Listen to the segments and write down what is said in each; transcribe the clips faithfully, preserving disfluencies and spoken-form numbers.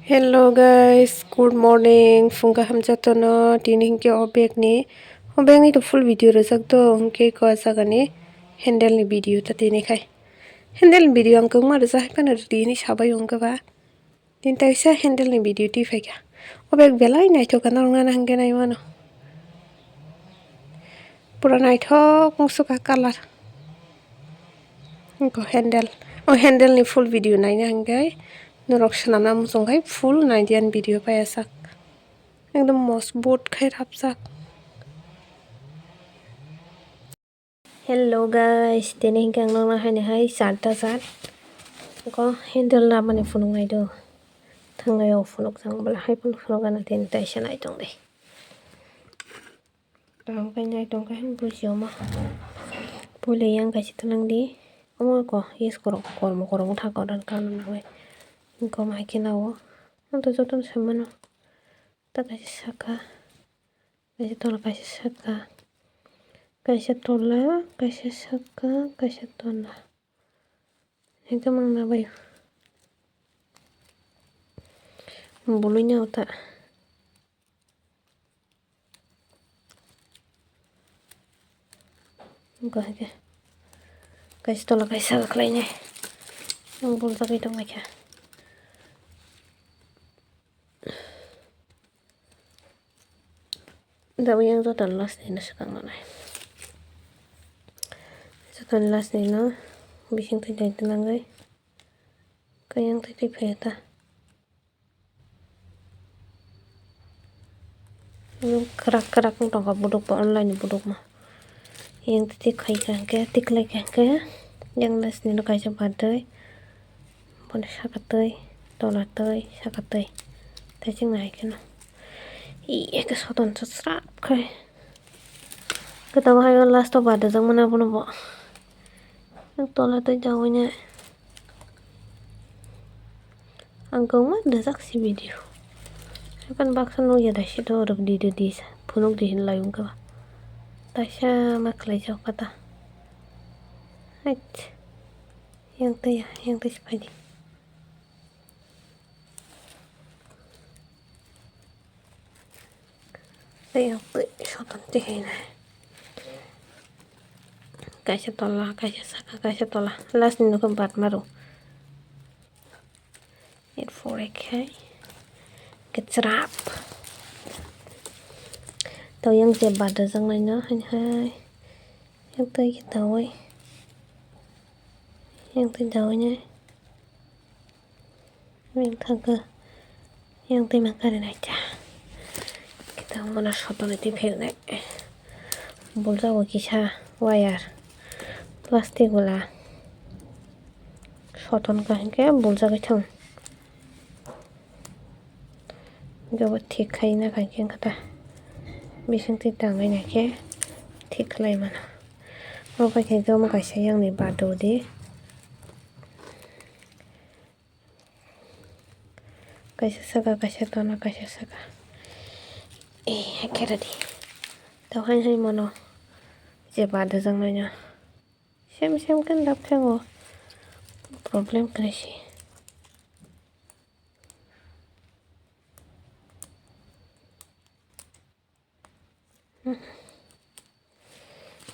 Hello guys, good morning. Phung kaham jotono. Tini hinkhe o bag ni, o bag ni to full video rwjak do, hinkhe ko jagani handle ni video ta tini khai. Handle ni video ang kwbangma rwjak hai phano tini sabai wngkha ba. Tini taisa handle ni video twi phaikha. O bag belai naithok kha, norok nana hinkhe naiwano. Pura naithok wngsukha colour. Wngkha handle. O handle ni full video naina hinkhe norok swnamna muchung khai full naidi ani video paiyasak. Ekdom mosbut khai rapjak. Hello guys, tini hinkhe ang nokna haini hai charta char. Ko handle namani phunuk nai do. Thanglai o phunuk jang bwla hai phunuk phunuk gana tini taisa nai tong di. Tamo khe nai tong khe buji omo. Puila yang kaisa twnang di. Omo ko yes korok kormo korok wngkha koron kano nangwi. Wngkha omo hai khe nao. Ang to jotono sai mano. Ta kaisa saka. Kaisa tola, kaisa saka. Kaisa tola, kaisa saka, kaisa tola. Ekdom ang nabai. Bului nao ta. Wngkha hwnkhe. Kaisa tola kaisa khlainai. Ang buljagwi tonglaikha. Dawi yang jotono last ni no swkang nai. Jotono last ni no bising twi dai twnangwi. Kayang twi twi phai ta. Kwrak kwrak wng tongkha buduk bo online ni buduk ma. Yang twi khai kha hwnkhe, twi khlai kha hwnkhe, yang last ni no kaisa batwi, boni saka twi, tola twi, saka twi. Tei chwng nai kheno. Ih, eke soton cha srap khai. Kwtal hai o last o batwi jak mano abono bo. Tola twi dawi nai. Ang kwbangma rijak si video. Haikhe baksa nukya dai si do rwk di, rwk di sa. Phunuk di hin lai wngkha ba. Taisa ma khlai jak kha ta. Hait. Yang twi ya, yang twi si phai di. Tei yang twi soton twi hai nai. Kaisa tola, kaisa saka, kaisa tola. Last ni nokhe bat maro. Erpore khai kechrap. To yang je bada jang nai no hai hai. Yang twi khe dawi. Yang twi dawi nai. Yang thangkhe. Yang twi ma kari nai cha. Kita mana soton twi phek nai. Buljago kisa wire. Plastic wala. Soton kaham khe buljagwi thang. Jobo thik khai na khai khe wngkha ta. Bising twi tangwi nai khe thik khlai mano. Obo khe jomo kaisa yang ni bado di. Kaisa saka, kaisa tona, kaisa saka. Eh, khe ready. To hai hai mano. Je bado jang nai na. Sem sem khe lap khe o. Problem khe si.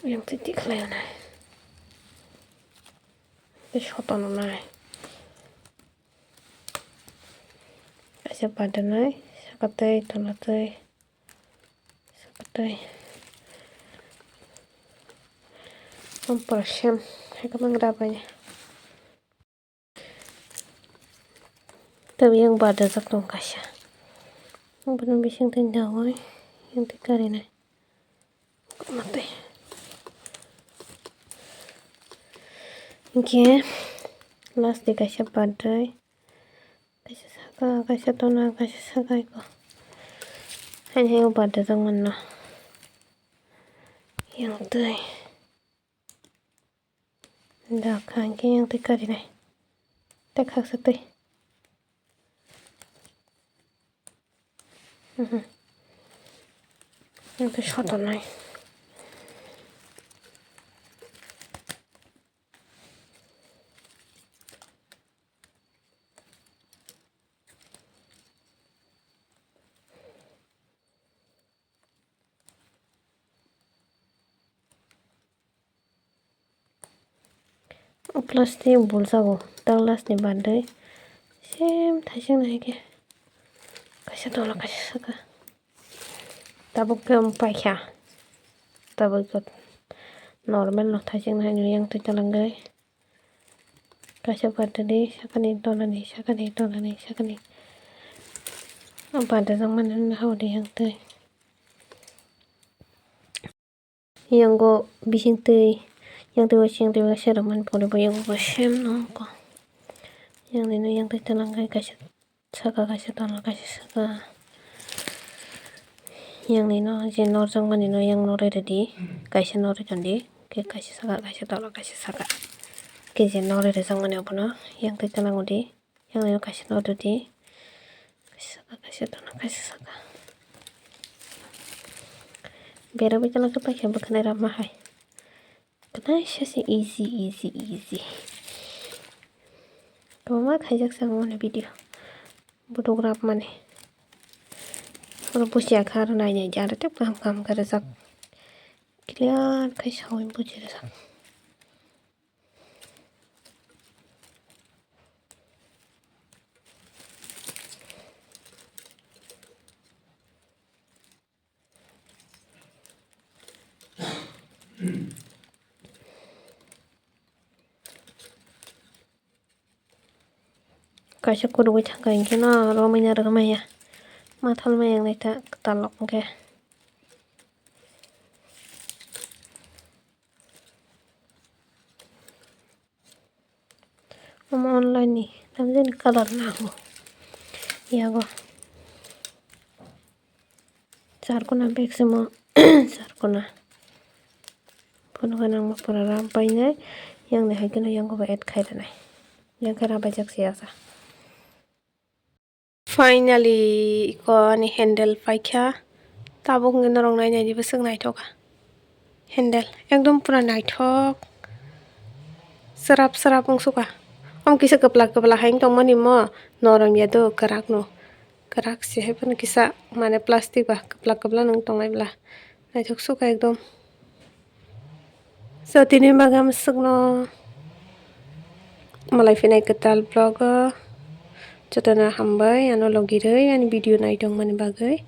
Yang titi khlai nai. Tei soton nai. Kaisa bada nai, saka tei, tola tei, saka tei. Ampara sem, hai kwbang rabai. Tei yang bada jak tong kaisa. Bono bising tei dawai, yang tei karinai. Matwi. Hinkhe last de kaisa birthday. Kaisa saka, kaisa tona, kaisa saka eko. Haini hai o birthday tongmani no. Yang twi. Da kha hinkhe yang twi karinai. Tei khaksa twi. Mhm. Yang twi sotonai. Plastic buljago, Douglas ni bandai. Same thaising nai khe. Kaisa tola, kaisa saka. Tabuk khe wng paikha. Tabuk normal no thaising nai yang twi talangwi. Kaisa bade di sakani tolani, sakani tolani, sakani. O bade jang mani hao di yang twi. Yango bising twi, yang twi bising twi kaisa rwmani pore bo yango bo same no ko. Yang nino yang twi talangwi kaisa saka, kaisa tola, kaisa saka. Yang nino je norjakmani no yang norwi rwdi, kaisa norwi tondi, khe kaisa saka, kaisa tola, kaisa saka. Khe je norwi rwjakmani abono yang twi talango di, yang nino kaisa norwi di. Kaisa saka, kaisa tola, kaisa saka. Bera bai tala khe paikha bwkhanai rama hai. Knaisa se easy, easy, easy. Kwbangma khaijak se ang mani video. Buduk rap mani. Oro busia kha aro nai nai jara tei kaham kaham khe rijak. Clear khe sawi buji rijak. Kaisa kurugwi thangkha hinkhe no romwi narwkmaya. Mathalmaya wngnaitha kwtal rok hinkhe. Omo online ni tamjani colour nango yago. Charkona bag simo charkona. Phunukhe nangma pura ram painai. Yang ni hai kheno yango bo add khai rwnai. Yang khe rabaijak se asa. Finally iko ani handle paikha. Tabuk hwnkhe norok nainai ni bwswk naithok kha. Handle ekdom pura naithok. Srap srap wngsukha. Omo kisa kwplak kwplak hai wng tongmani mo. Norom ya do kwrak no. Kwrak se hai phano kisa mane plastic ba kwplak kwplak no wng tongnai bwla. Naithok sukha ekdom. So tini bagwi amswkno malai phinai kwtal vlog o jotono hambai ano logi rwi ani video naitongmani bagwi.